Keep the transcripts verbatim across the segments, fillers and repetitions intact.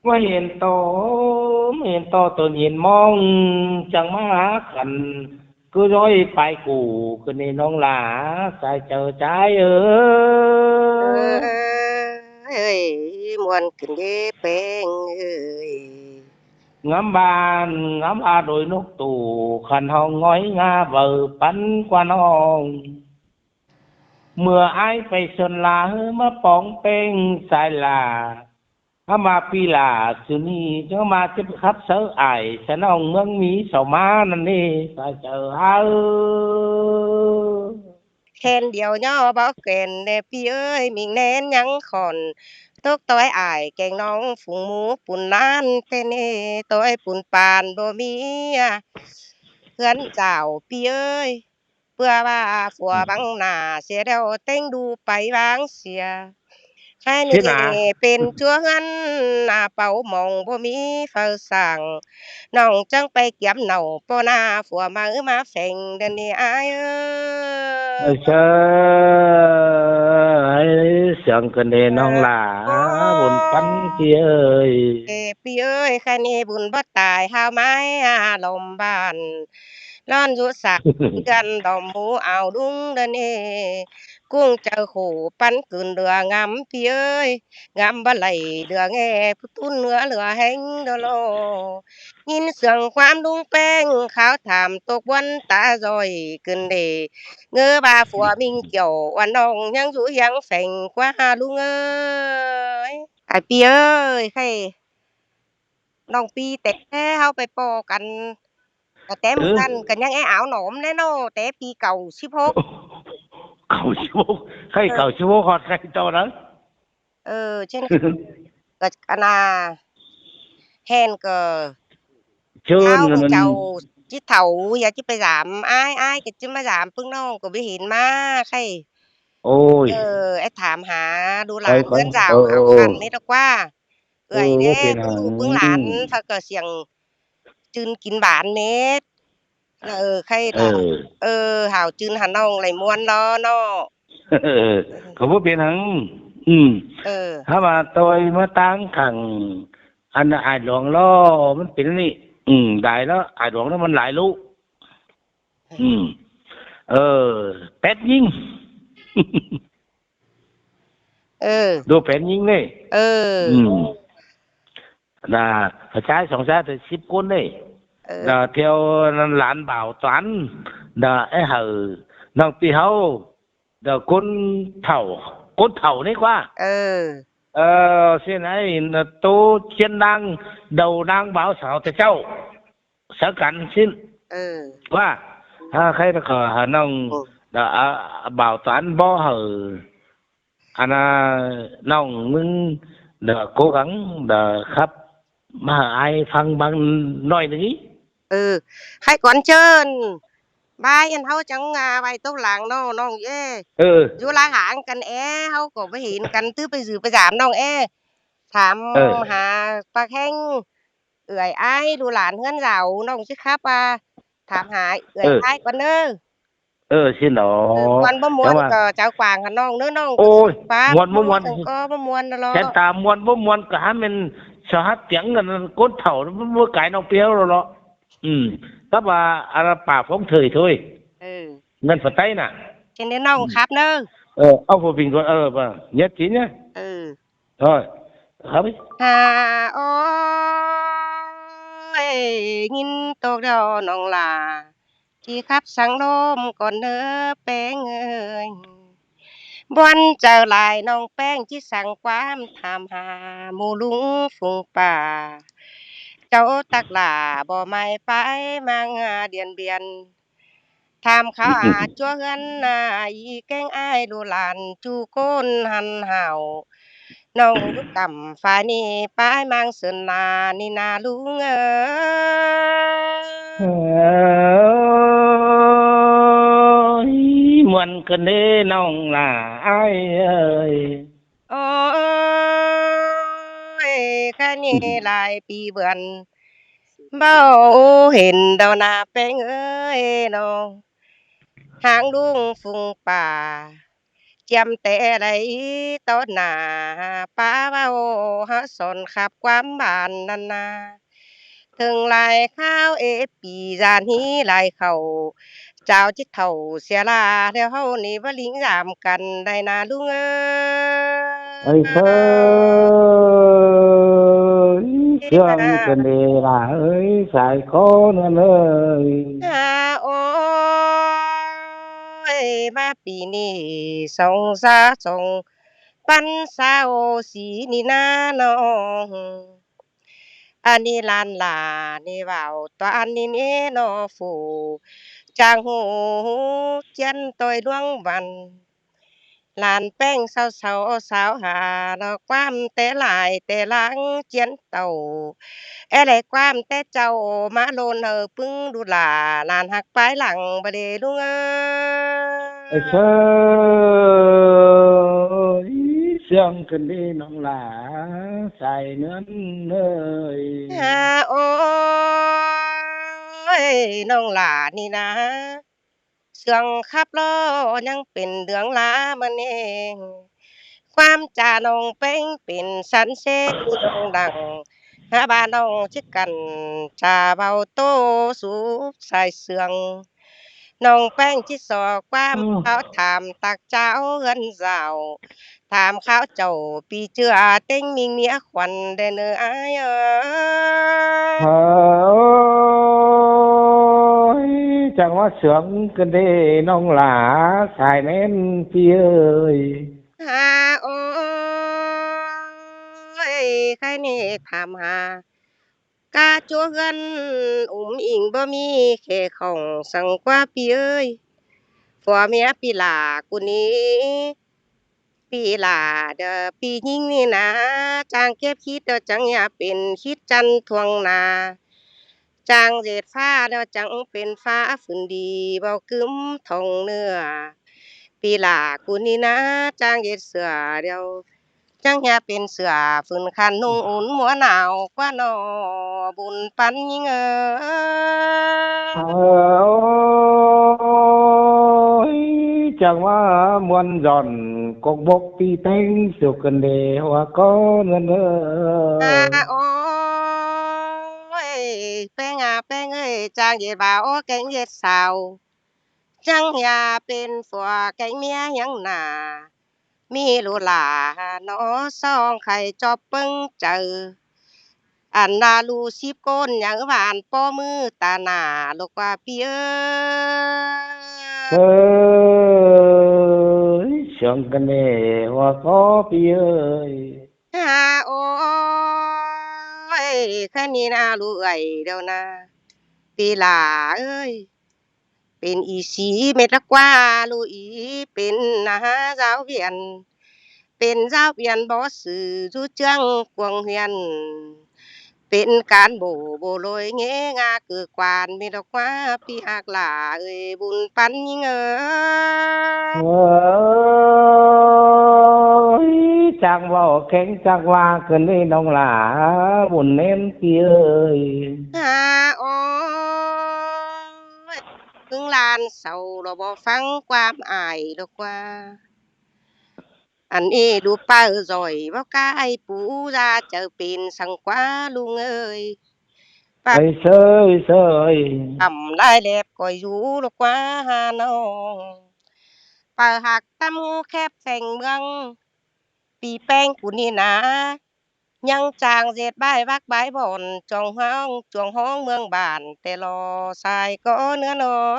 ꞌMá hên ꞌto, ꞌmá hên ꞌto ꞌto hên ꞌmóng, chắng ꞌmá hả khăn, ꞌcứ ꞌdoi pay củ, ꞌcọ ꞌnị ꞌnọng lả, sai chaư chái ới. Ới, ꞌmuôn ꞌcứn ꞌdế ꞌpéng ới. Ngắm ꞌva, ngắm ꞌva đôi nốc ꞌtộ, khăn ꞌhóng ꞌngói ngá ꞌvạu pắn ꞌquá ꞌnọng. ꞌMưa ải pay son lả ꞌhứ ꞌmá póng ꞌpéng sai lả. Hák ꞌmá ꞌpi lả su ꞌnị, chắng ꞌmá chếp khắp sáư ải, sa ꞌnọng ꞌmướng ꞌmí sau ꞌmá ꞌnặn ꞌnị, sai chaư ới. Khen điêu ꞌnhó báu khen ꞌnẹ ꞌpi ới, ꞌmính ꞌnén ꞌnhắng khỏn. Tốc ꞌtoi ải keng ꞌnọng phung ꞌmú pun ꞌlan, ꞌtẹ ꞌnị ꞌtoi pun pan báu ꞌmí, a, ꞌhướn dảo ꞌpi ới. ꞌPưa ꞌva phua băng nả sia ꞌlẹo ꞌtếng đu pay ꞌváng sia. Khay ꞌnị pên ꞌchua ꞌhướn, a, pảu mong báu ꞌmí phaư sảng. ꞌNọng chắng pay kiém nảu ꞌpo ꞌná phua máư ꞌmá pheng đa ꞌnị ải ới. Ơ, ơi, sướng ꞌcọ ꞌnị ꞌnọng lả, bun pắn ꞌpi ới. Ê, ꞌpi ới, khay ꞌnị bun báu tai hao ꞌmái, a, lom bản. Lón dú sặc, ꞌdọn đom mú ao đung đa ꞌnị. ꞌCung chaư khổ pắn cưn lưa ngắm ꞌpi ới. Ngắm báu đảy lưa ꞌnghé, ꞌpứng ꞌtún ꞌngứa lưa ꞌhéng đa lo. ꞌNhính sương ꞌquám đung ꞌpéng, kháo tham tốc ꞌbuôn ta ꞌdoi ꞌcứn đê. ꞌNgớ ꞌva phua ꞌmính kiẻo, ꞌva ꞌnọng ꞌnhắng dú hiếng pheng ꞌquá ꞌlung ới. Ải ꞌpi ới, khay ꞌnọng ꞌpi té ꞌháu pay ꞌpo căn. Té ꞌmự ꞌnặn ꞌcọ ꞌnhắng é áo nỏm ꞌnẹ ꞌnọ, té ꞌpi cảu síp hốc. Cảu síp hốc, khay cảu síp hốc ꞌhọt khay ꞌto ꞌnớ. Ơ, ꞌchớ ꞌnặn ꞌcọ ꞌnạ, hên ꞌcọ ꞌchớ ꞌnặn ꞌcọ chảu, ꞌchí thảu, ꞌdệt ꞌchí pay dám ải, ải ꞌcọ ꞌchí ꞌmá dám ꞌpứng ꞌnọng ꞌcọ ꞌmí hên ꞌmá, khay. Ôi. Ơ, é tham hả, đu lán ꞌhướn dảo hảư khăn ꞌnị ꞌlẹo ꞌquá. Ưới ꞌnị, ꞌpứng ꞌlụk ꞌpứng lán, phaư ꞌcọ siêng ꞌchưn kin bản mết. Ơ, khay, ơ, hảư ꞌchưn hả ꞌnọng đảy ꞌmuôn lo ꞌnọ. Ơ, ꞌcọ báu pên hăng. Ư. Ơ. Hák ꞌva ꞌtoi ꞌmá ꞌtáng khẳng, ăn ải luông lo, ꞌmắn pên ꞌnị. Ư, đảy lo, ải luông lo ꞌmắn lai ꞌlụk. Ư. Ơ, pét ꞌnhính. Ơ. Đu pét ꞌnhính ꞌnị. Ơ. Ư. Đa, pha ꞌchái song ꞌchái ꞌtẹ síp ꞌcốn ꞌnị. Ơ. Đa theo ꞌnặn lán bảo toán, đa é hảư ꞌnọng ꞌpi ꞌháu, đa ꞌcốn thảu, ꞌcốn thảu ꞌnị ꞌquá. Ơ. Ơ, ꞌsịn ải, đa ꞌtố chiến đang, đầu đang báo sáo ꞌtẹ ꞌchạu. Sáư căn ꞌsịn. Ơ. ꞌQuá. Hả, khay ꞌcọ hả ꞌnọng, đa, a, bảo toán báu hảư. Ăn, a, ꞌnọng ꞌmứng đa cố gắng đa khắp ꞌmá hảư ải ꞌphắng bang ꞌnọi ꞌnưng ꞌnị. Ơ, khay ꞌcốn ꞌchớ ꞌnặn, bai ăn ꞌháu chắng, a, ꞌvạy tốc lăng ꞌnọ ꞌnọng ê. Ơ. Dú lai háng căn é, ꞌháu ꞌcọ ꞌmá hên căn ꞌtứ pay dú pay dám ꞌnọng ê. Tham hả ꞌpưa ꞌhéng, ưới ải, đu lán ꞌhướn dảo ꞌnọng ꞌchí khắp, a, tham hả ưới ải ꞌcốn ꞌnớ. Ơ, ꞌsịn lo. Ơ, ꞌcốn báu ꞌmuôn ꞌcọ chaư quảng hả ꞌnọng ꞌnớ ꞌnọng. Ôi, ꞌmuôn báu ꞌmuôn. Ơ, ꞌcốn báu ꞌmuôn lo. Khen ta ꞌmuôn báu ꞌmuôn ꞌcọ hả ꞌmen sa hắc tiếng ꞌnặn ꞌcốn thảu ꞌmá ꞌmưa cai ꞌnọng ꞌpi ꞌháu lo lo. Ư, tắp ꞌva ăn pả phóng thời thôi. Ơ. ꞌNặn pha ꞌTáy ꞌnạ. Trên đến ꞌnọng khắp ꞌnớ. Ơ, áo phô bình ꞌcọ, ơ, ꞌva, nhất trí nhá. Ơ. Thôi, khắp đi. Hả ôi, ꞌnhính tốc đo ꞌnọng lả. ꞌChí khắp săng ꞌlốm ꞌcốn ꞌnớ ꞌpéng ới. Bón chaư lai ꞌnọng ꞌpéng ꞌchí săng ꞌquám tham hả ꞌmú ꞌlung phung pả. Chảu tắc lả báu ꞌmạy pay ꞌmáng, a, Điện Biên. Tham khảu, a, ꞌchua ꞌhướn, a, ꞌi kéng ải đu lán ꞌchu ꞌcốn hăn hảo. ꞌNọng ꞌcắm pha ꞌnị pay ꞌmáng Sơn La ꞌnị ꞌnạ ꞌlung ới. Ôi, ꞌmuôn ꞌcứn ꞌnị ꞌnọng lả ải ới. Ôi, ꞌkhạy ꞌnị lai pi bươn báu hên đaư ꞌnạ ꞌpéng ới ꞌnọ. Háng ꞌlung phung pả ꞌChiêm té đảy tó nả, pá ꞌvạu hák son khắp ꞌquám bản ꞌnặn nả. ꞌThiếng lai kháo ế pi dản hí lai khảu, chảu ꞌchí thảu sia ꞌla, ꞌlẹo ꞌháu ꞌnị báu ꞌlính dăm căn đảy nả ꞌlung ới. Ơi, ꞌsướng căn ꞌnị ꞌla ới, sai ꞌcọ ꞌnặn ới. Ơ, ôi, ꞌmá pi ꞌnị song sa song păn sa ô si ꞌnị ꞌná ꞌnọng. Ăn ꞌnị ꞌlan lả ꞌnị ꞌvạu ꞌtoi ăn ꞌnị ꞌnị ꞌnọ phủ, chắng ꞌhụ ꞌchiến ꞌtoi ꞌluống văn. ꞌLan ꞌpéng sau sau sáo hả, ꞌnọ ꞌquám té lai té lăng ꞌchiến tảu. É đảy ꞌquám té chảu ꞌmá ꞌlốn hảư ꞌpứng đu lả, ꞌlan ꞌhặc pái lăng báu đảy ꞌlung ới. Ơi, ꞌsướng căn ꞌnị ꞌnọng lả, sai ꞌnưn ới. Ơ, ôi, ꞌnọng lả ꞌnị nả, ꞌsướng khắp ꞌlo ꞌnhắng pên ꞌlướng ꞌla ꞌmắn ꞌnê. ꞌQuám cha ꞌnọng ꞌpéng pên săn ꞌsớ ꞌnọng lẳng, hả ꞌva ꞌnọng ꞌchí căn cha ꞌvạu ꞌtố súp sai ꞌsướng. ꞌNọng ꞌpéng ꞌchí so ꞌquám, ơ, kháo tham ꞌtặc chảu ꞌhướn dảo, tham kháo chảu pi ꞌchưa ꞌtếng ꞌminh ꞌmía khuôn đảy ꞌnớ ai ới. Ơ, ôi, chắng ꞌva ꞌsướng căn ꞌnị ꞌnọng lả, sai ꞌmen pi ới. Hả, ôi, khay ꞌnị tham hả, cá ꞌchua ꞌhướn ứm inh báu ꞌmí, khe khỏng săng ꞌquá pi ới. Phua ꞌmía pi lả ꞌcốn ꞌnị, pi lả đa pi ꞌnhính ꞌnị nả, chắng kếp khít đa chắng ꞌnhá pên khít chăn thuông nả. Chắng ꞌdệt ꞌphạ đa chắng pên ꞌphạ phưn đi, báu ꞌcứm thong ꞌnưa. Pi lả ꞌcốn ꞌnị nả, chắng ꞌdệt sửa điêu, chắng ꞌnhá pên sửa phưn khăn ꞌnung ứn ꞌmúa nảo ꞌquá ꞌnọ, bun păn ꞌnhính ới. Ơ, ôi, chắng ꞌva ꞌmuôn dọn cốc bốc pi ꞌpéng ꞌsướng căn ꞌnị ꞌva ꞌcọ ꞌnặn ới. Ơ, ôi, ꞌpéng a ꞌpéng ới, chắng ꞌdệt ꞌvạu ꞌkeng ꞌdệt sau, chắng ꞌnhá pên phua ꞌkeng ꞌmía ꞌhiếng nả. ꞌMí ꞌlụk lả ꞌnọ song khay chóp ꞌpứng chaư, ăn ꞌna ꞌlụk síp ꞌcốn ꞌnhắng ꞌván ꞌpo ꞌmứ ta nả ꞌlụk ꞌva pi ới. Ơ, ꞌsướng căn ꞌnị ꞌva ꞌcọ pi ới. Hả, ôi, khay ꞌnị ꞌna ꞌlụk ới đaư nả, pi lả ới. Pên ꞌi sí mết ꞌlạ ꞌquá, ꞌlụk ꞌi pên ꞌna giáo viên. Pên giáo viên bók sư dú ꞌchương quảng huyện. Pên cán bộ bộ đội nghe ngà cơ quan mết ꞌlạ ꞌquá, pi ꞌhặc lả ới, bun păn ꞌnhính ới. Ôi, chắng ꞌvạu ꞌkeng chắng ꞌva căn ꞌnị ꞌnọng lả, bun ꞌmen pi ới. Hả, ôi, ꞌpứng ꞌlan sau ꞌlọ báu ꞌphắng ꞌquám ai ꞌlụk ꞌquá. Ăn ꞌnị ꞌlụk páo ꞌdệt ꞌvạu ꞌcọ ai pú da chaư pên săng ꞌquá ꞌlung ới. Páo ơi, ꞌsới, ꞌsới, ꞌcắm lai lép ꞌcoi dú ꞌlụk ꞌquá hả ꞌnọng. Páo ꞌhặc ꞌtắm ꞌhụ khép pheng ꞌmướng, pi ꞌpéng ꞌcốn ꞌnị nả, ꞌnhắng chắng ꞌdệt bái vắc bái bón, chuông ꞌhóng, chuông ꞌhóng ꞌmướng bản, té ꞌlọ sai ꞌcọ ꞌnớ ꞌnọng.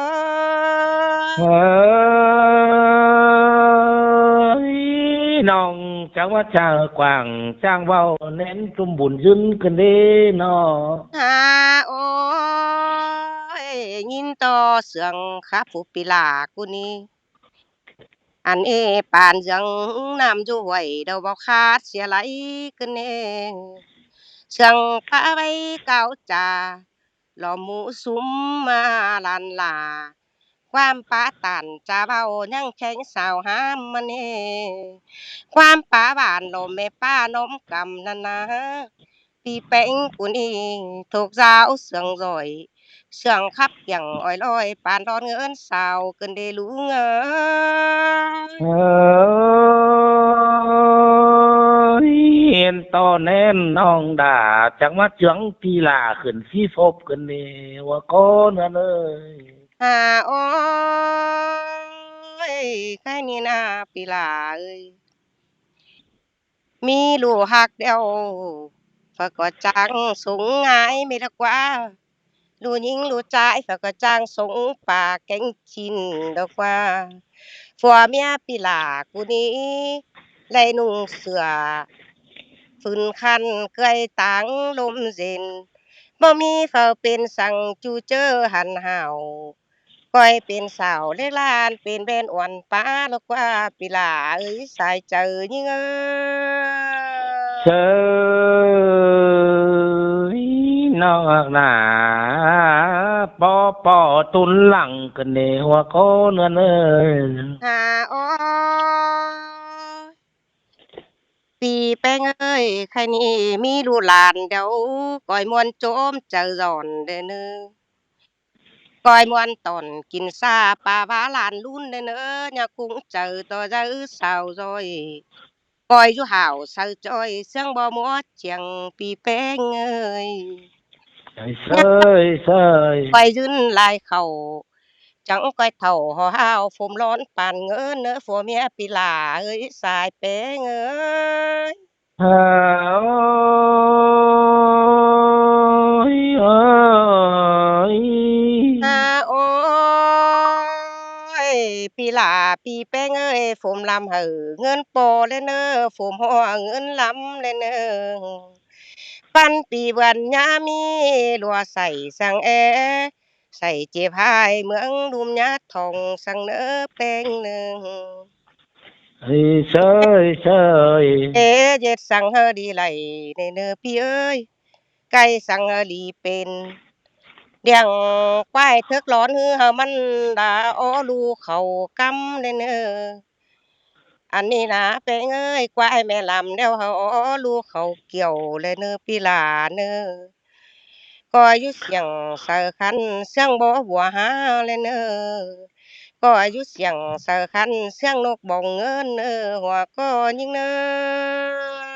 Ơi, ꞌnọng chắng ꞌva chaư quảng, chắng ꞌvạu ꞌnén ꞌchum bun dưn căn ꞌnị ꞌnọ. Hả, ôi, ꞌnhính ꞌto ꞌsướng khắp phủ pi lả ꞌcốn ꞌnị. Ăn ꞌnị pán dươn ꞌnặm dú ꞌhuối đaư báu khát sia lai căn ꞌnị. ꞌSướng pá ꞌvạy cáo cha, ꞌlọ ꞌmú sum ꞌmá ꞌlan lả. ꞌQuám pá tản cha ꞌvạu ꞌnhắng khéng sao ꞌhám ꞌmắn ꞌnị. ꞌQuám pá bản ꞌlọ ꞌme ꞌpá ꞌnọm căm ꞌnặn nả. Pi ꞌpéng ꞌcốn ꞌnị thốc dáo ꞌsướng ꞌdội. sương khắp kiẻng ói lói pán đón ngớn sao cơn đê lũ ngơi. Ơ, hên to nên nong đà, chắc mắt chướng pi lạ khửn phi phốp cơn đê, hua cô nơn ơi. À, ôi, khai ni na pi lạ ơi. Mí lu hák đeo, phở có chang sống ngái mê đắc quá. Lu nhính lu chái, phở có chang sống pà kéng chín đắc quá. Phua mía pi lạ cú ní, lê nung sửa, phun khăn cơi táng lôm dên. Bơ mí phở pên săng chu chơ hẳn hảo. Coi pên sảo lếc lan, pên ven uôn pá lốc qua pi lạ ơi sai chơ nhính ơi. Sơi, nong ác nà, pó pó tún lăng cơn đê hua cô nơn ơi. À, ôi. Pi Peng ơi, khai ni mí lu lan đeo, coi muôn chôm chơ giòn đê nơ. Coi muôn tòn kín sa pa vá lan lún đê nơ, nhà cũng chơ to dơ sao rồi. Coi yu hảo sao choi, sương bò múa chiêng Pi Peng ơi. Ơi sơi, sơi. Coi dưng lai khẩu, chẳng coi thầu hò hao phôm lón pàn ngớ nơ phô mía pi lạ ơi sai Peng ơi. À, ôi, ơi. À, ôi, pi lạ Pi Peng ơi, phôm lăm hở ngớn pô lên nơ, phôm hoa ngớn lăm lên nơ. Păn pi bươn nhá mi lùa sảy sang é, sảy chếp hai mương đùm nhá thòng sang nơ Peng nơ. Ơi sơi, sơi. Ê, dết sang hơ đi lạy nê nơ Pi ơi. Cai sang hơ đi pên. Điăng quái thước lón hư hơ măn đa ó lu khẩu căm nê nơ. Ăn ni na Peng ơi, quái mẹ làm đeo hơ ó lu khẩu kiểu lê nơ Pi lạ nơ. Coi yu siêng sơ khăn, siêng bó bùa há lên ơ. Coi yu siêng sơ khăn, siêng nốc bông ngơn ơ, hua cô nhính nơ.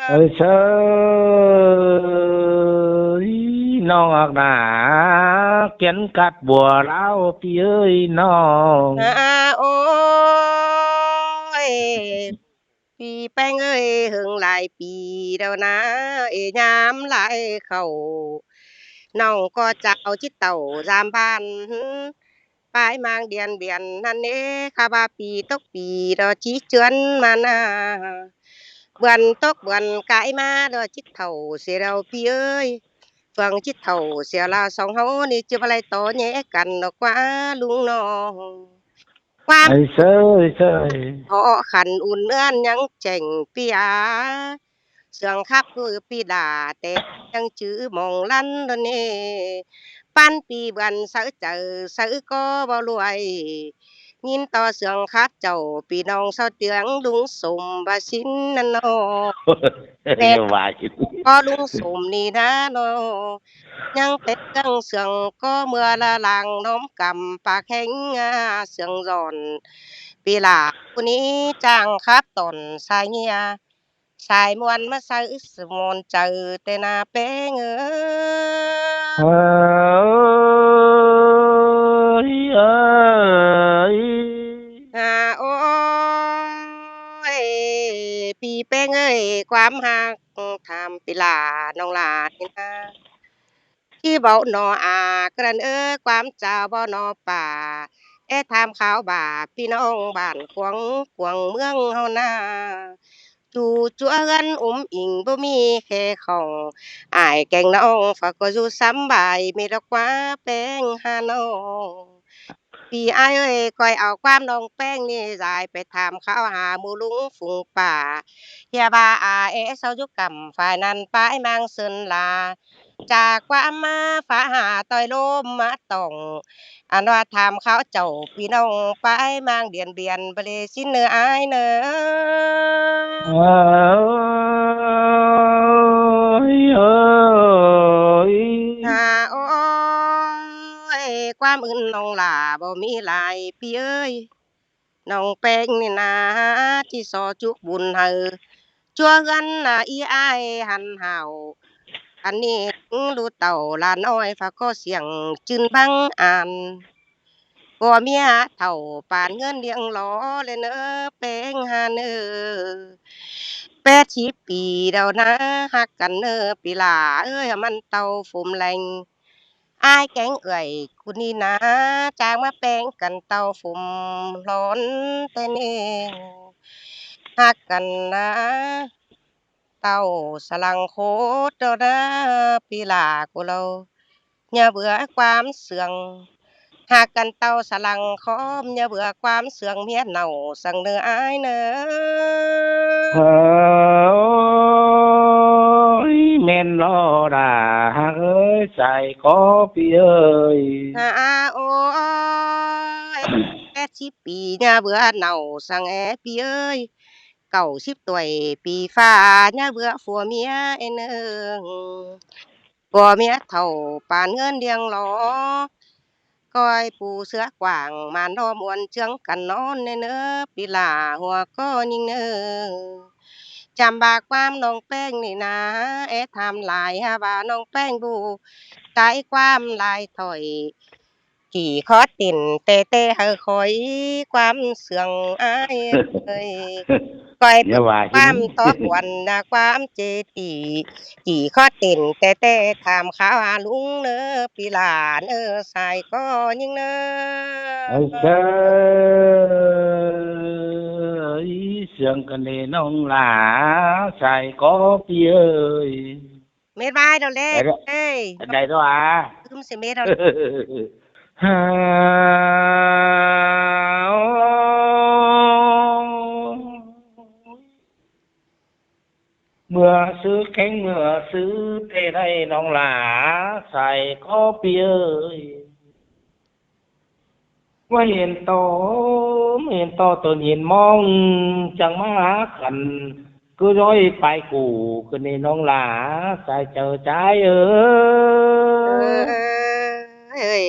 Ơi sơi, nong ác nà, kiến cắt bùa lao Pi ơi nong. À, ôi. Pi Peng ơi, hưng lai pi đâu na, ê nhám lai khẩu. Nong có chào chít tàu giam ban, hứ. Pái mang điên điên năn ê, khá ba pi tốc pi đó chí chuyến mà na. Bươn tốc bươn cái má đó chít thầu xế đâu Pi ơi. Phường chít thầu xế là sóng hấu ni chứ bà lai tó nhé cắn nó quá lung nó. Quam. Ơi sơi, ơi sơi. Họ khăn un ươn nhắn chèng Pi à. Sương khắp hư Pi đà té nhắn chữ mong lăn đô nê. Păn Pi bươn sớ chớ sớ có bao luai. Nhín to sương khắp chầu Pi nong sao tiếng đúng sôm ba xin năn nô. Nè, có đúng sôm ni đá nô. Nhăng pét căng sương có mưa la làng nóm cằm pa kheng, à, sương giòn. Pi lạ cú ní chang khắp tòn sai nhia. Sai muôn má sai ứt môn chơ tê na Peng ơi. Ơi, ơi. À, ôi, Pi Peng ơi, quám hạc tham Pi lạ nong lạ ni na. Chí báu nọ à, cơn ơ quám chào báu nọ pà. Ê tham kháo bà, Pi nong bản khuang, khuang mương hô na. Chú chúa gắn úm inh bố mi khê khòng. Ai kèng nong phá có du sắm bài, mê đọc quá Peng hà nong. Pi ai ơi, coi áo quám nong Peng ni dài, phải tham kháo hà mù lũng phùng pà. Hia ba à, ê sao dụ cẩm, phải năn pái mang sơn là. Chả quám má phá hà, tôi lôm má tổng. Ăn hoa tham kháo chầu, Pi nong pái mang điên điên, bà lê xin nơ ai nơ. Ơi, ơi. À, ôi. ꞌquám ứn ꞌnọng lả báu ꞌmí lai ꞌpi ơi. ꞌNọng ꞌPéng ꞌnị ꞌna, ꞌchí so chúc bun hảư ꞌchua ꞌhướn ꞌna í ải hăn hảo. Ăn ꞌnị lú tảu ꞌlạ ꞌnọi pha ꞌcọ siêng ꞌchưn băng an. ꞌPo ꞌmía thảu pán ꞌngớn ꞌliệng lo ꞌlẹ ꞌnớ ꞌPéng ha ꞌnớ. Pét síp pi đaư ꞌna ꞌhặc căn ꞌnớ ꞌpi lả ơi, ꞌmắn tảu phôm leng. Ải kéng ưởi ꞌcốn ꞌnị ꞌna, chang ꞌmá ꞌpéng căn tảu phôm lon ꞌtẹ ꞌnê. ꞌHặc căn ꞌna, tảu sa lăng khốt ꞌtô ꞌna ꞌpi lả ꞌcọ lau. ꞌNhá bưa ꞌquám sương. ꞌHặc căn tảu sa lăng khóm, ꞌnhá bưa ꞌquám sương ꞌmía nảu săng ꞌnớ ải ꞌnớ. Ôi, ꞌmen lo đa ꞌhặc ơi, sai ꞌcọ ꞌpi ơi. À, ôi, pét síp pi ꞌnhá bưa nảu săng é ꞌpi ơi. Cảu síp tuổi pi pha ꞌnhá bưa phua ꞌmía é ꞌnớ. Phua ꞌmía thảu pán ꞌngớn ꞌliệng lo. ꞌCoi pú ꞌsứa quảng ꞌmắn ꞌnọm uôn ꞌchương căn ꞌnón ꞌnớ ꞌnớ ꞌpi lả hua ꞌcọ ꞌnhính ꞌnớ. Chăm ꞌva ꞌquám ꞌnọng ꞌPéng ꞌnị ꞌna, é tham lai ha ꞌva ꞌnọng ꞌPéng bu, tai ꞌquám lai thỏi. Kỉ khó tỉn ꞌtẹ ꞌtẹ hảư khỏi ꞌquám sương ải ơi. ꞌCoi ꞌquám tó quần ꞌna ꞌquám chê tỉ. Kỉ khó tỉn ꞌtẹ ꞌtẹ tham kháo ha ꞌlung ꞌnớ ꞌpi lả ꞌnớ sai ꞌcọ ꞌnhính ꞌnớ. Ôi, sương căn ꞌnị ꞌnọng lả sai ꞌcọ ꞌpi ơi. Mết ꞌvái đaư ꞌlế. Đảy đảy ꞌlế à? ꞌCúm ꞌsị mết đaư. Hả, ôi. ꞌMưa sư kéng ꞌmưa sư ꞌtẹ đảy ꞌnọng lả sai ꞌcọ ꞌpi ơi. ꞌMá hên ꞌto, ꞌmá hên ꞌto tốn hên ꞌmóng, chắng ꞌmá hả khăn, ꞌcứ ꞌdới pay củ, ꞌcứ ꞌnị ꞌnọng lả sai chaư chái ơi. Ơi,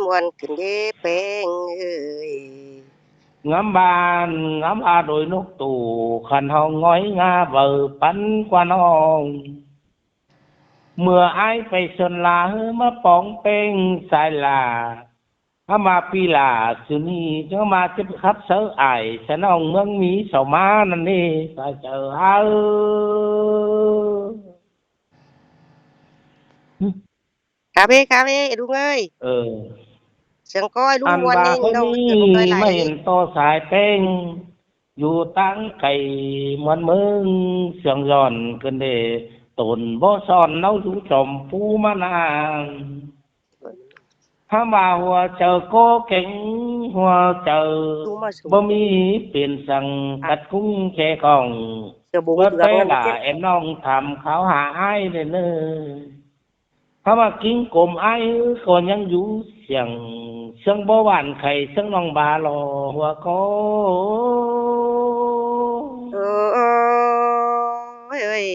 muôn ꞌcứn ꞌdế ꞌPéng ơi. Ngắm ꞌva, ngắm ꞌva đôi nốc tủ, khăn ꞌhọng ngói ngá vợ pắn ꞌquá ꞌnọng. ꞌMưa ải pay sơn la ꞌhứ ꞌmá póng ꞌPéng sai lả. Hả ꞌmá ꞌpi lả sư ꞌnị, chắng ꞌmá chếp khắp sáư ải, sa ꞌnọng ꞌmướng ꞌmí sau ꞌmá ꞌnặn ꞌnị, sai chaư hả. Cà phê, cà phê, ꞌlung ơi. Ờ. Sương ꞌcọ ꞌlung ăn muôn ꞌva ꞌnhính ꞌhới ꞌnọng ꞌnị, ꞌmá hên ꞌto sai ꞌPéng, dú ꞌtáng cay muôn ꞌmướng, sương dọn ꞌcứn ꞌlế, tốn báu son ꞌnáo dú chom pú ꞌmá ꞌnáng. Hả ꞌva hua chaư ꞌcọ kéng hua chaư, báu ꞌmí pên săng cắt ꞌcúng che cỏng. Bớt pé lả em ꞌnọng tham kháo hả ải ꞌnớ ꞌnớ. Hả ꞌva ꞌkính cốm ải ꞌcọ ꞌnhắng dú siêng, sương báu ꞌván khay sương ꞌnọng ba lo hua ꞌcọ. Ôi, ơi,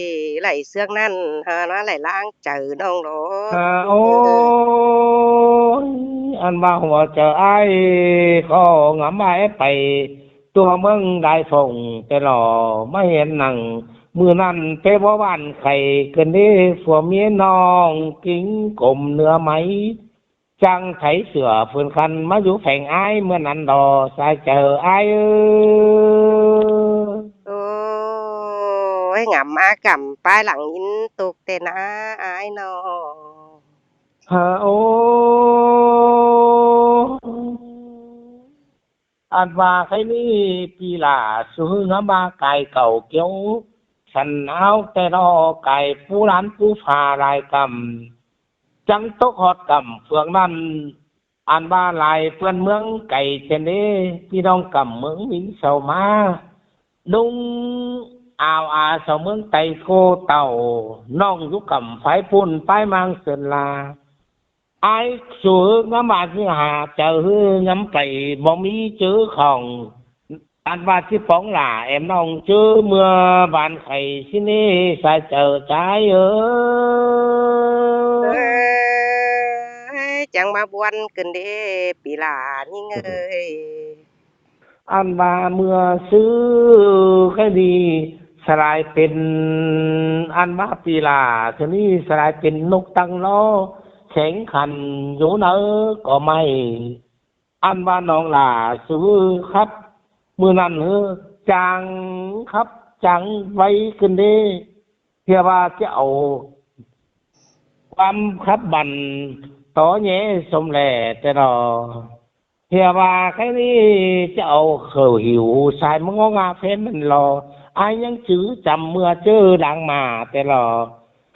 đảy sương ꞌnặn hả ꞌna đảy ꞌláng chaư ꞌnọng lo. Hả, ôi, ăn ꞌva hua chaư ải ꞌcọ ngắm ải pay tua ꞌmướng Đài Phông ꞌtẹ lo, ꞌmá hên ꞌnăng ꞌmự ꞌnặn ꞌpé báu ꞌván khay ꞌcứn ꞌlế phua ꞌmía ꞌnọng ꞌkính cốm nưa máư, chắng thái sửa phưn khăn ꞌmá dú pheng ải ꞌmự ꞌnặn lo sai chaư ải ơi. Ôi, ngắm ꞌmá căm pái lăng ín tốc ꞌtẹ ꞌna ải ꞌnọ. Hả, ôi. Ăn ꞌva khay ꞌnị ꞌpi lả sư ꞌhứ ngắm ꞌva cai cảu kiếu săn áo ꞌtẹ ꞌnọ, cai pú lán pú pha lai căm, chắng tốc ꞌhọt căm phương ꞌnặn. Ăn ꞌva lai ꞌpươn ꞌmướng cay ꞌchớ ꞌnị, ꞌpi ꞌnọng căm ꞌmướng Vinh sau ꞌmá, ꞌlung ao a sau ꞌmướng Tây ꞌcọ tảu, ꞌnọng dú căm phái ꞌpun pái ꞌmáng Sơn La. Ải sư ꞌhứ ngắm ꞌva ꞌchí hả chaư ꞌhứ ngắm pay báu ꞌmí ꞌchớ khong. Ăn ꞌva ꞌchí póng lả em ꞌnọng ꞌchớ ꞌmưa ꞌván khay ꞌsịn ꞌnị sai chaư chái ơi. chắng ꞌmá ꞌbuôn ꞌcứn đé ꞌpi ꞌlạ ꞌnhính ới. Ăn ꞌva ꞌmưa ꞌsứ ꞌkhạy ꞌnị sa lai pên, ăn ꞌva ꞌpi ꞌlạ ꞌsứ ꞌnị sa lai pên ꞌnộc ꞌtăng lo, kheng khăn dú ꞌnớ ꞌcọ ꞌmạy. Ăn ꞌva nong lả sú khắp ꞌmưa ꞌnặn ꞌhứ chang khắp chang ꞌvạy ꞌcứn đé. ꞌKhạy ꞌva ꞌchí au ꞌquám khắp băn tó ꞌnhé sôm lẻ ꞌtẹ lo. ꞌKhạy ꞌva ꞌkhạy ꞌnị ꞌchí au khảu hỉu sai ꞌmá ꞌngó ꞌngá phén ꞌnặn lo. Ái ꞌnhắng chứ chăm ꞌmưa ꞌchớ đang ꞌmá ꞌtẹ lo.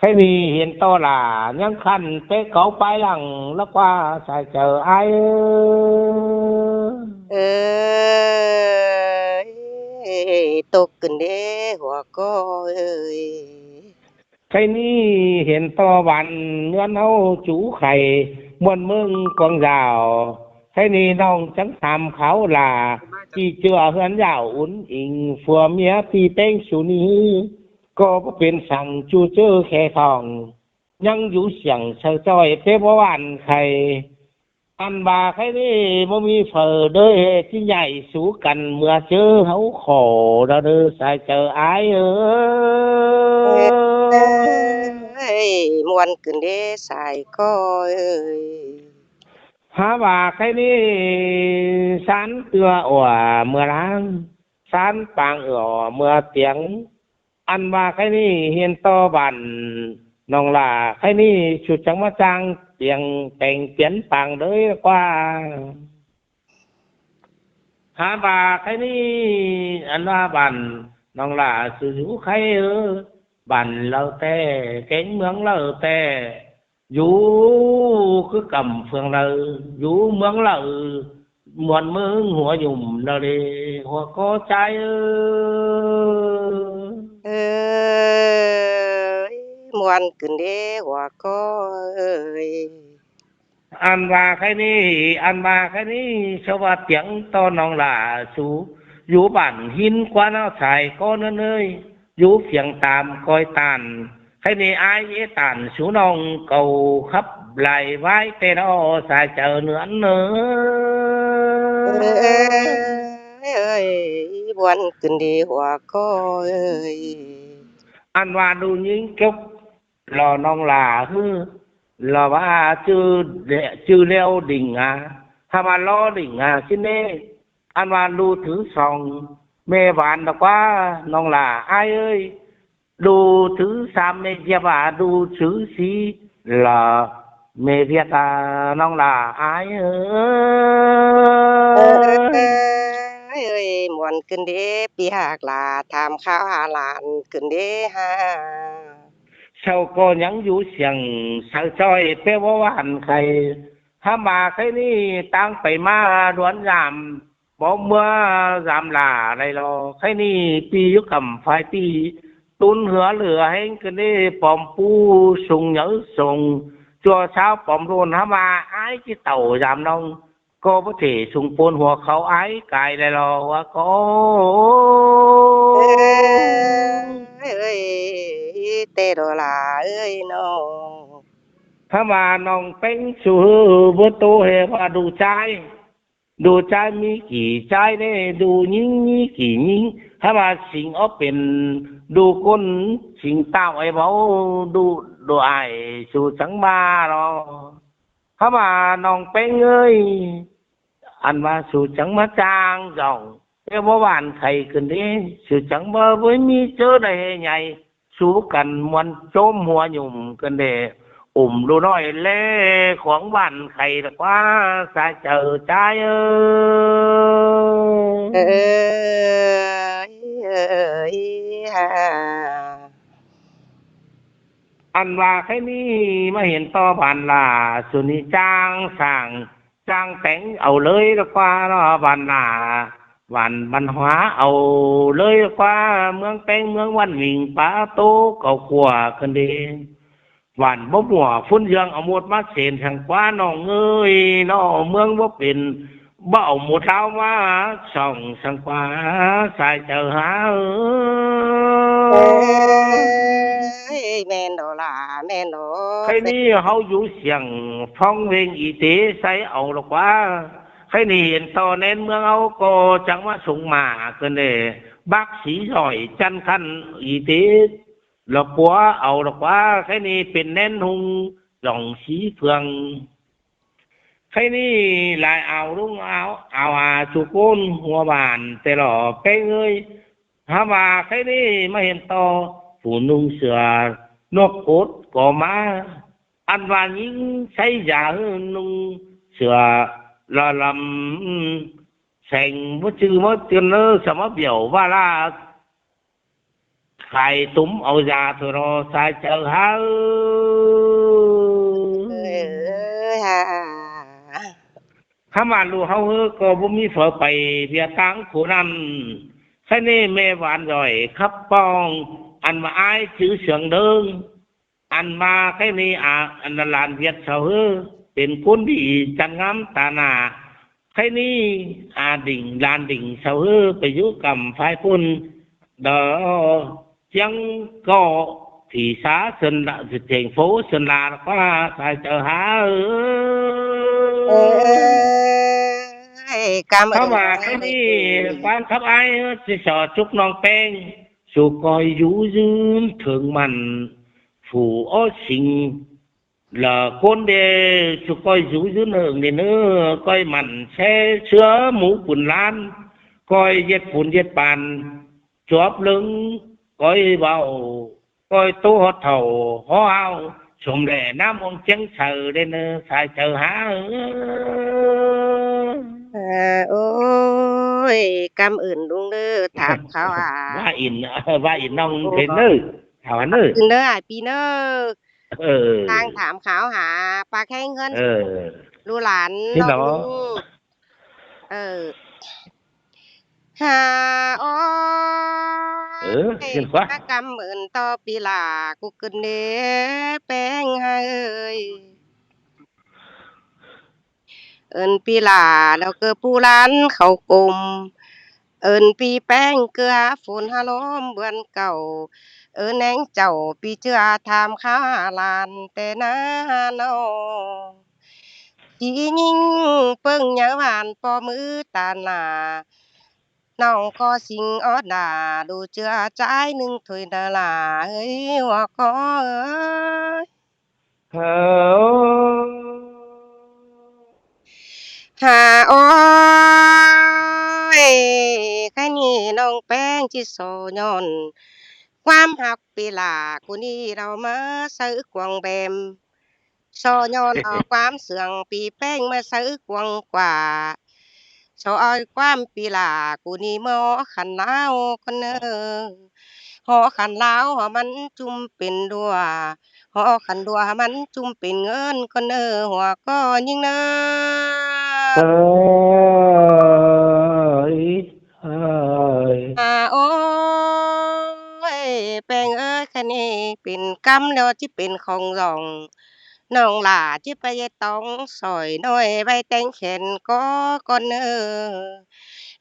ꞌKhạy ꞌnị hên ꞌto lả ꞌnhắng khăn té cáu pái lăng lắc ꞌva sai chaư ái ới. Ới, tốc ꞌcứn đé hua ꞌcọ ới. ꞌKhạy ꞌnị hên ꞌto bản ꞌngớn ꞌháu chú khay ꞌmuôn ꞌmướng cuông dảo. ꞌKhạy ꞌnị ꞌnọng chắng tham kháo lả, ꞌpi ꞌchựa ꞌhướn dảo ún ing phua ꞌmía ꞌpi ꞌpéng sú ꞌnị ꞌhứ ꞌcọ báu pên săng, ꞌchu ꞌchớ khe thỏng ꞌnhắng dú siẻng saư ꞌchoi ꞌtẹ báu ꞌván khay. Ăn ꞌva ꞌkhạy ꞌnị báu ꞌmí phaư đới ꞌchí nhảy sú căn ꞌmưa ꞌchớ ꞌháu khổ đó đơ sai chaư ái ới. Ới, ꞌmuôn ꞌcứn đé sai ꞌcọ ới. Hák ꞌva ꞌkhạy ꞌnị ꞌsán ꞌtưa ủa ꞌmưa ꞌláng, ꞌsán pang ủa ꞌmưa tiêng. Ăn ꞌva ꞌkhạy ꞌnị hên ꞌto bản nong lả ꞌkhạy ꞌnị sú chắng ꞌmá ꞌchang piêng peng piến pang đới ꞌquá. Hák ꞌva ꞌkhạy ꞌnị ăn ꞌva bản nong lả sú dú ꞌkhạy ới, bản ꞌlạu ꞌtẹ, kéng ꞌmướng ꞌlạu ꞌtẹ, dú ꞌcứ căm phường ꞌlạu, dú ꞌmướng ꞌlạu, ꞌmuôn ꞌmướng hua dùm ꞌlạu đê hua ꞌcọ ꞌchái ới. Ới, ꞌmuôn ꞌcứn đé hua ꞌcọ ới. Ăn ꞌva ꞌkhạy ꞌnị, ăn ꞌva ꞌkhạy ꞌnị sau ꞌva tiêng ꞌto nong lả sú dú bản ꞌhín ꞌquá ꞌnọ sai ꞌcọ ꞌnớ ới, dú phiêng tam coi tản. ꞌKhạy ꞌnị ái ế tản sú ꞌnọng cáu khắp lai ꞌvái ꞌtẹ ꞌnọ sai chaư ꞌnớ ới. Ới, ới, ꞌmuôn ꞌcứn đé hua ꞌcọ ới. Ăn ꞌva đu ꞌnhính cốc lo nong lả ꞌhứ, lo ꞌva ꞌchư, ꞌchư ꞌlẹo đỉnh a, hák ꞌva lo đỉnh a ꞌsịn ꞌnê. Ăn ꞌva đu thứ song ꞌme Ván lỏ ꞌquá nong lả ái ới. Đu thứ sam ꞌme Diệp a, đu thứ sí lỏ ꞌme Việt a nong lả ái ới. Ới, ới, ꞌmuôn ꞌcứn đé ꞌpi ꞌhặc lả tham kháo ha lan ꞌcứn đé ha. Sau ꞌcọ ꞌnhắng dú siẻng saư ꞌchoi ꞌtẹ báu ꞌván khay. Hák ꞌva ꞌkhạy ꞌnị ꞌtáng pay ꞌmá đuôn dăm báu ꞌmưa dăm lả đảy lo. ꞌKhạy ꞌnị ꞌpi dú căm phái ꞌpi tún hứa lửa ꞌhéng ꞌcứn đé pom ꞌpú sung nháư sung ꞌchua ꞌsáo pom ꞌlộn. Hák ꞌva ái ꞌchí tảu dăm ꞌnọng ꞌcọ báu thể sung ꞌpôn hua khảu ái cai đảy lo hua ꞌcọ ới. Ới, ꞌtẹ đó lả ới ꞌnọng. Hák ꞌva ꞌnọng ꞌpéng sú ꞌhứ báu ꞌtố ꞌhế ꞌva đu ꞌchái, đu ꞌchái ꞌmí kỉ ꞌchái ꞌnê, đu ꞌnhính ꞌmí kỉ ꞌnhính. Hák ꞌva sính ók pên đu ꞌcốn sính ꞌtạu ải báu, đu, đu ải sú chắng ꞌmá lo. Hák ꞌva ꞌnọng ꞌpéng ới, ăn ꞌva sú chắng ꞌmá ꞌchang dỏng ꞌtẹ báu ꞌván khay ꞌcứn đé, sú chắng báu ꞌmí ꞌchớ đảy ꞌhế nhay sú căn ꞌmuôn ꞌchốm hua nhủm ꞌcứn đé, ủm đu ꞌnọi ꞌlé khong ꞌván khay lỏ ꞌquá sai chaư ꞌchái ới. Ới, ới, ha. Ăn ꞌva ꞌkhạy ꞌnị ꞌmá hên ꞌto bản lả sú ꞌnị ꞌchang sảng ꞌchang téng au ꞌlới lỏ ꞌquá lo bản lả, bản văn hóa au ꞌlới lỏ ꞌquá ꞌmướng ꞌpéng ꞌmướng văn minh pá ꞌtố cáu ꞌcua ꞌcứn đé. Bản báu mủa ꞌphún ꞌdương au ꞌmột ꞌmá sên săng ꞌquá ꞌnọng ới, ꞌnọng ꞌmướng báu pên báu au ꞌmột ꞌláo ꞌmá sỏng săng ꞌquá sai chaư hák ới. ꞌMen đó là ꞌmen đó. Khay ꞌnị ꞌháu dú siêng phóng veng ị tế sáy au lỏ ꞌquá. Khay ꞌnị hên ꞌto ꞌnén ꞌmướng ꞌháu ꞌcọ chắng ꞌmá sung mả cơn đe bác sĩ giỏi chăn khăn ị tế lỏ ꞌquá, au lỏ ꞌquá. Khay ꞌnị pên ꞌnén ꞌhung dòng sĩ phường. Khay ꞌnị lai au ꞌlung au, au a chu ꞌcốn hua bản ꞌtẹ lỏ ꞌpéng ơi. Hák ꞌva khay ꞌnị ꞌmá hên ꞌto phủ ꞌnung sửa nốc cốt có ꞌmá. Ăn ꞌva ꞌnhính ꞌsáy dả ꞌhứ ꞌnung sửa lỏ lăm seng báu ꞌchư ꞌmá tiên ꞌnớ, sa ꞌmá bẻo ꞌva ꞌlạ khai tủm au dả thôi ꞌnớ, sai chaư hák. Hák ꞌva ꞌlụk ꞌháu ꞌhứ ꞌcọ báu ꞌmí phaư pay ꞌviạk ꞌtáng khổ ꞌnặn. Khay ꞌnị ꞌme ván giỏi khắp ꞌpong, ăn ꞌva ải chứ sướng đơng. Ăn ꞌva khay ꞌnị a, ăn ꞌva lan Việt sau ꞌhứ pên ꞌcốn đi chăn ngắm ta nả. Khay ꞌnị a đỉnh lan đỉnh sau ꞌhứ pay dú căm phái ꞌpun đó, ꞌchiếng ꞌcọ thị xã Sơn La, thành phố Sơn La lỏ ꞌquá, sai chaư hák. Ơi, cảm ơn. Hák ꞌva khay ꞌnị ꞌquám khắp ải ꞌchí so chúc ꞌnọng ꞌpéng, su ꞌcoi dú dưn thớng mẳn phủ ók sính lỏ ꞌcốn đe, su ꞌcoi dú dưn ꞌhướng đe ꞌnớ, ꞌcoi mẳn ꞌsé ꞌsứa mú pun lan, ꞌcoi ꞌdệt pun ꞌdệt pan, chuốp ꞌlớng, ꞌcoi ꞌvạu, ꞌcoi ꞌtố ꞌhọt thảu, ꞌhó ꞌhao, sôm đe ꞌnắm ꞌmướng ꞌchiếng chaư đe ꞌnớ, sai chaư hák. Ơi, cảm ơn ꞌlung ꞌnớ, tham kháo a. ꞌVa ỉn, ꞌva ỉn ꞌnọng pên ꞌnớ, thảu ꞌnớ. Ơi, pi ꞌnớ. Ơ. Tang tham kháo hả, ꞌpá khéng ꞌhướn. Ơ. ꞌLụk lan ꞌnọng. Ơ. Hả, ôi. Ơ, xin kháo. ꞌPá cảm ơn ꞌto pi lả, ꞌcú ꞌcứn đé ꞌpéng hả ơi. Ơn pi lả ꞌlẹo ꞌcọ pu lan khảu cốm. Ơn pi ꞌpéng ꞌcọ hả phôn hả ꞌlốm bươn cảu. Ơn ꞌnéng chảu pi ꞌchưa tham kháo hả lan ꞌtẹ ꞌná ꞌnọ. Chí ꞌnhính ꞌpơng nháư ꞌván ꞌpo ꞌmứ ta nả. ꞌNọng ꞌcọ sính ók đả, đu ꞌchưa ꞌchái ꞌnưng thôi ꞌnớ lả ơi, hua ꞌcọ ơi. Hả ôi. Hả ôi, khay ꞌnị ꞌnọng ꞌpéng ꞌchí so nhọn ꞌquám ꞌhặc pi lả ꞌcú ꞌnị ꞌlẹo ꞌmá sáư cuông bem. So nhọn au ꞌquám sương pi ꞌpéng ꞌmá sáư cuông ꞌquá. So ói ꞌquám pi lả ꞌcú ꞌnị ꞌmá hó khăn ꞌláo ꞌcọ ꞌnớ. Hó khăn ꞌláo hả ꞌmắn ꞌchum pên ꞌlua. Hó khăn ꞌlua hả ꞌmắn ꞌchum pên ꞌngớn ꞌcọ ꞌnớ, hua ꞌcọ ꞌnhính ꞌnớ. Ơi, ơi. À, ôi, ꞌpéng ơi, khay ꞌnị pên ꞌcắm ꞌlẹo ꞌchí pên khong dỏng. ꞌNọng lả ꞌchí pay ꞌdệt tóng sỏi ꞌnọi ꞌvạy téng khen ꞌcọ ꞌcọ ꞌnớ.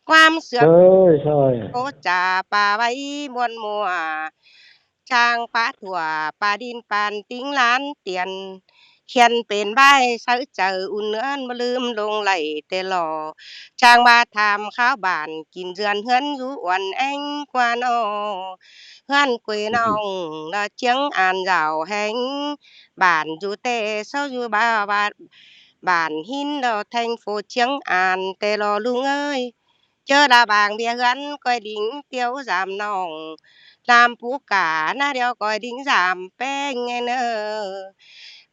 ꞌQuám sương Ơi, ơi. ꞌCố chả pá ꞌvạy ꞌmuôn ꞌmua. Chang pá thủa pá đin pán tính lán tiên. Khen pên ꞌvạy sáư chaư un ꞌnớn ꞌmá ꞌlứm ꞌlống đảy ꞌtẹ lo. Chang ꞌva tham kháo bản kin ꞌdượn ꞌhướn dú uôn ꞌéng ꞌquá ꞌnọ. ꞌHướn quê ꞌnọng ꞌlẹo ꞌchiếng An dảo ꞌhéng. Bản dú ꞌtẹ sáu dú ꞌva bản ꞌhín ꞌlẹo thành phố ꞌchiếng An ꞌtẹ lo ꞌlung ơi. ꞌChớ đa bang ꞌviạk ꞌhướn ꞌcoi đin ꞌtiếu dăm ꞌnọng. Dăm pú cả ꞌná ꞌlẹo ꞌcoi đin dăm ꞌpéng ꞌnớ.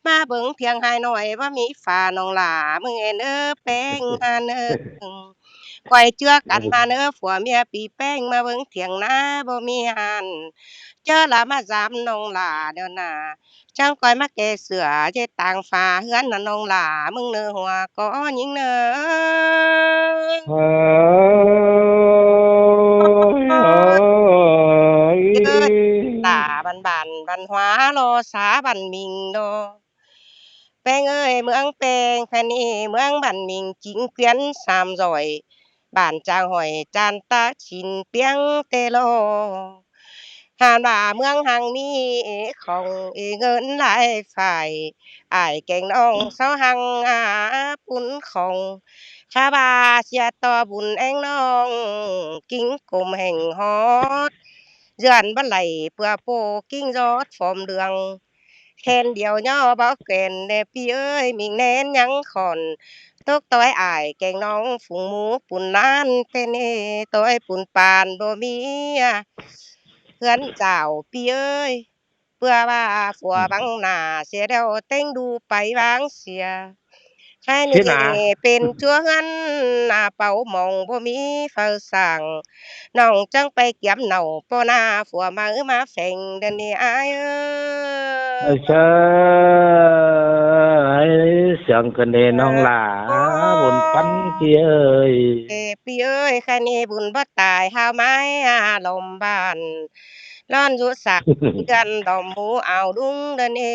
ꞌMá bớng thiêng Hà Nội ꞌva ꞌmí phả ꞌnọng lả ꞌmướng ꞌnớ ꞌpéng ꞌnớ. ꞌCoi ꞌchưa căn ꞌmá ꞌnớ phua ꞌmía pi ꞌpéng ꞌmá bớng thiêng ꞌná báu ꞌmí ꞌhặn. ꞌChớ đa ꞌmá dăm ꞌnọng lả ꞌlẹo ꞌnạ. Chắng ꞌcoi ꞌmá kẻ sửa ꞌdệt tang phả ꞌhướn ꞌnọng lả ꞌmướng ꞌnớ hua ꞌcọ ꞌnhính ꞌnớ. Ơi, ơi. Lả bản bản văn hóa lo xá bản mình lo. ꞌPéng ơi, ꞌmướng ꞌpéng khay ꞌnị ꞌmướng bản mình chính quyền sam giỏi. Bản chang hỏi chan ta chín piếng ꞌtẹ lo. ꞌHan ꞌva ꞌmướng ꞌhăng ꞌmí khong ꞌngun lai phải, ải kéng ꞌnọng sáu ꞌhăng ꞌpún khong. Khá ꞌva sia ꞌto bun ꞌeng ꞌnọng, ꞌkính cốm hẻng ꞌhọt, ꞌdượn báu đảy ꞌpưa ꞌpộ ꞌkính ꞌdọt phom đường. Khen điêu ꞌnhó báu khen ꞌnị ꞌpi ơi, ꞌmính ꞌnén ꞌnhắng khỏn, tốc ꞌtoi ải kéng ꞌnọng phung ꞌmú pun ꞌnan ꞌtẹ ꞌnị, ꞌtoi pun pan báu ꞌmí ꞌhướn chảu ꞌpi ơi. ꞌPưa ꞌva phua băng nả sia đéo ꞌtếng đu pay ꞌváng sia. Khay ꞌnị pên ꞌchua ꞌhướn nả páu mong báu ꞌmí phaư sảng. ꞌNọng chắng pay kiêm nảu ꞌpo nả phua máư ꞌmá pheng đa ꞌnị ải ơi. Sương khửn đê ꞌnọng lả, bun păn ꞌpi ơi. Ê ꞌpi ơi, khay ꞌnị bun báu tai hao ꞌmái lom bản. Lón dú sảng ꞌdượn đom mú au đung đa ꞌnị.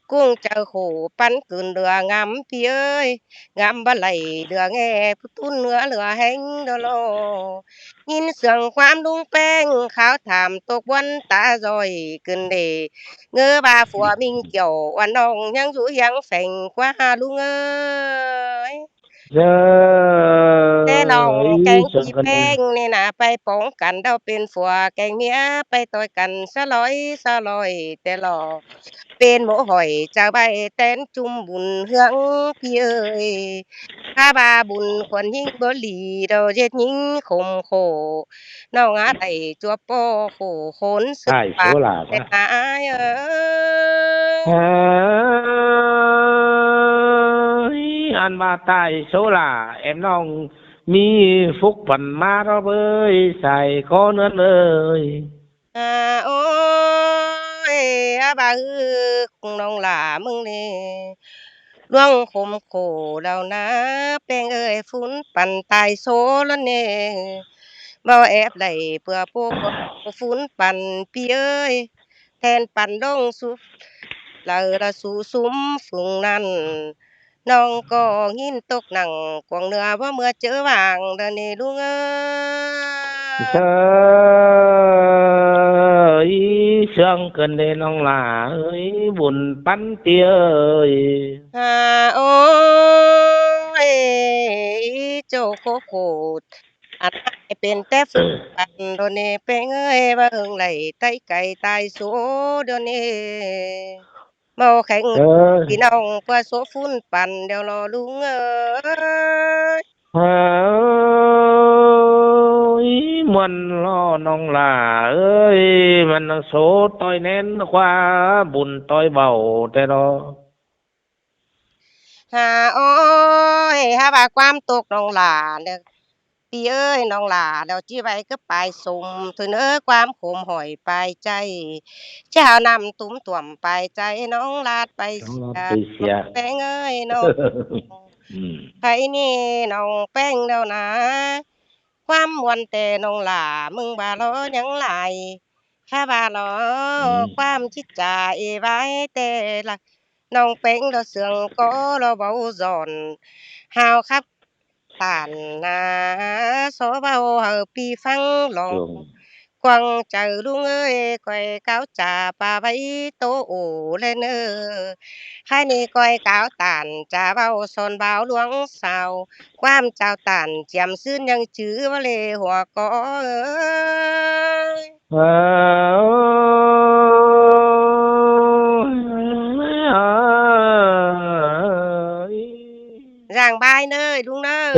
ꞌCúng chaư khổ păn cửn lưa ngắm ꞌpi ơi. Ngắm báu đảy lưa nghe ꞌpứng ꞌtún ꞌnứa lưa ꞌhéng đa lo. ꞌNhính sương ꞌquám đung ꞌpéng kháo tham tốc ꞌvắn ta doi khửn đê. ꞌNgớ ꞌva phua ꞌmính kiẻo ꞌva ꞌnọng ꞌnhắng dú hiếng pheng ꞌquá ha đung ơi. Té ꞌnọng kéng ꞌpi ꞌpéng ꞌnị nả pay póng căn đaư pên phua kéng ꞌmía pay ꞌtoi căn sa ꞌloi sa ꞌloi té lo. Pên mộ hỏi chaư ꞌvạy tén ꞌchum bun ꞌhướng ꞌpi ơi. Khá ꞌva bun khuôn ꞌnhính báu đi đaư ꞌdệt ꞌnhính khôm khổ. ꞌNọng ꞌhá đảy ꞌchua ꞌpo khổ khốn sứt ꞌpạ té nả ải ơi. Ăn ꞌva tai số lả em ꞌnọng ꞌmí phúc păn ꞌmá ꞌro ꞌpơi sai có ꞌnướn ơi. Ôi, á ꞌva ư, ꞌnọng lả ꞌmướng ꞌnị ꞌluống khôm khổ đaư nả, ꞌpéng ơi, phún păn tai số ꞌlứa ꞌnị. ꞌVa ép đảy ꞌpưa ꞌpộ phún păn ꞌpi ơi. Then păn ꞌlống sú, đaư đa sú sum phung ꞌnặn. ꞌNọng ꞌcọ ꞌnghín tốc nẳng cuông ꞌnưa ꞌva ꞌmưa ꞌchớ vang đaư ꞌnị ꞌlung ơi. Sương khửn đê ꞌnọng lả ơi, bun păn ꞌpi ơi. Ôi, ꞌchua khổ khổ. Ăn ải pên té phún păn đaư ꞌnị ꞌpéng ơi, ꞌva ꞌhướng đảy ꞌtếng cai tai số đaư ꞌnị. ꞌMáu kheng ꞌpi ꞌnọng ꞌpưa số phún păn đaư lo ꞌlung ơi. Ôi, ꞌmuôn lo ꞌnọng lả ơi, ꞌmắn số ꞌtoi ꞌnén ꞌquá bun ꞌtoi báu té lo. Ôi, hák ꞌva ꞌquám tốc ꞌnọng lả ꞌnị. ꞌPi ơi, ꞌnọng lả đaư ꞌchí ꞌvạy cắp pay sôm, thôi ꞌnớ ꞌquám khôm hỏi pay chaư. ꞌChí hao ꞌnặm tủm tuôm pay chaư, ꞌnọng ꞌlạt pay sia. ꞌPéng ơi, ꞌnọng. Khay ꞌnị ꞌnọng ꞌpéng đaư nả. ꞌQuám ꞌmuôn té ꞌnọng lả ꞌmướng ꞌva lo ꞌnhắng lai. Khá ꞌva lo ꞌquám chít cha ê ꞌvái té ꞌla. ꞌNọng ꞌpéng đaư sương ꞌcọ lo báu dọn. Hao khắp tản nả, so báu hảư ꞌpi ꞌphắng lòng. Cuông chaư ꞌlung ơi, ꞌcoi cáo cha pa ꞌvạy tô ổ ꞌlẹo ꞌnớ. Khay ꞌnị ꞌcoi cáo tản cha báu son báu ꞌluống sao. ꞌQuám chao tản chiêm ꞌsướng ꞌnhắng chứ ꞌva lê hua ꞌcọ ơi. Dàng bai ꞌnớ ꞌlung ꞌnớ.